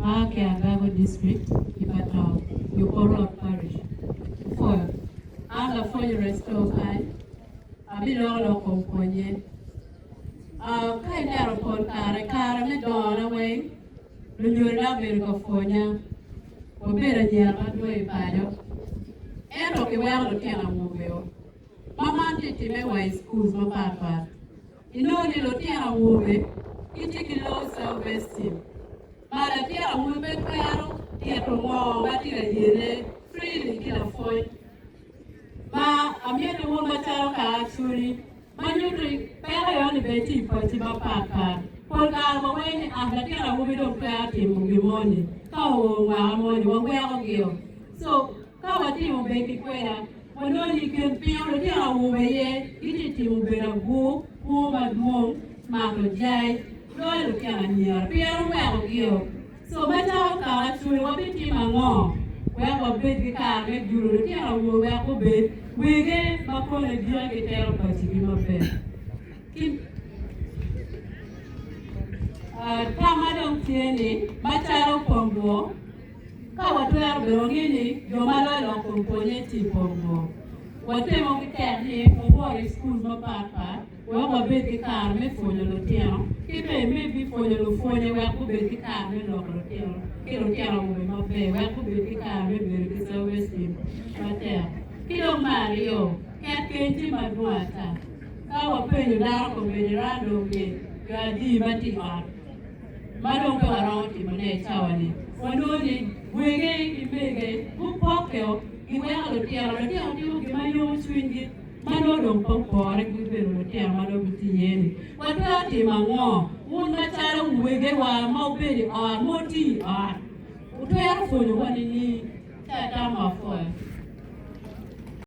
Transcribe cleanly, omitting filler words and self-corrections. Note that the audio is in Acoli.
Aa ki Agago District i Batong, Yukorot Parish. Apwoyo. An lapwony Resto kany, abiloko lok kom pwonye. Aa, ka ineno pol kare, kare me dongona weng, lunyodona obedo ka pwonya. Wabedo anyira madwong i paco, ento kiweko lutino awobeo. Ma man tye timme wa i schools mapat pat. Inongo ni lutino awobe gitye ki low self esteem ma latin awobi pe twero tito ngo ma tye ka yele freely ki lapwony ma amito wun macalo ka acholi ma nyuto ni peko eno ni bene tye i paci mapat pat. Pol kare waweyo ni ah latin awobi dong twero timo gin moni ka oo mwaka moni waweko gio so Ka watimo bed ki kweda, wanongo ni i kin pingo lutino awobe aye gitye timo bedo agur, kwo madwong, mato jai, loyo lutino anyira pien oweko gio. Co macalo kaka cwiny wabitimo ango wek wabed ki kare me julo lutino awobe wek gubed wege ma kone diki gitelo pacigi maber? Ki tamma dong tye ni macalo ponggo, Ka watwero bene wangeyo ni jo ma loyo lok kom pwonye tye i pong-go. Watemo ki tek ni wawot i cukul mapat pat wek wabed ki kare me pwonyo lutino ki bene me bipwonyo lupwonye wek gubed ki kare me loko lutino ki lutino awobe maber wek gubed ki kare me bedo ki self-esteem matek. Ki dong me aryo, ket keny tye madwong ata. Ka wapenyo dano kombeddi randomly jo adi ma tye i ot, Ma dong pe waromo timone i cawa-ni, wanongo ni wege ki mege gupokke giweko lutino. Lutino timo gin ma yomo cwinygi ma nongo dong pe opore ki bedo lutino ma nongo gitye iye-ni. Watwero timo ango? Wun macalo wegewa ma wubedo i ot, ma wutiyo i ot, wutwero pwonyowa nining? Ka itamo apwoyo.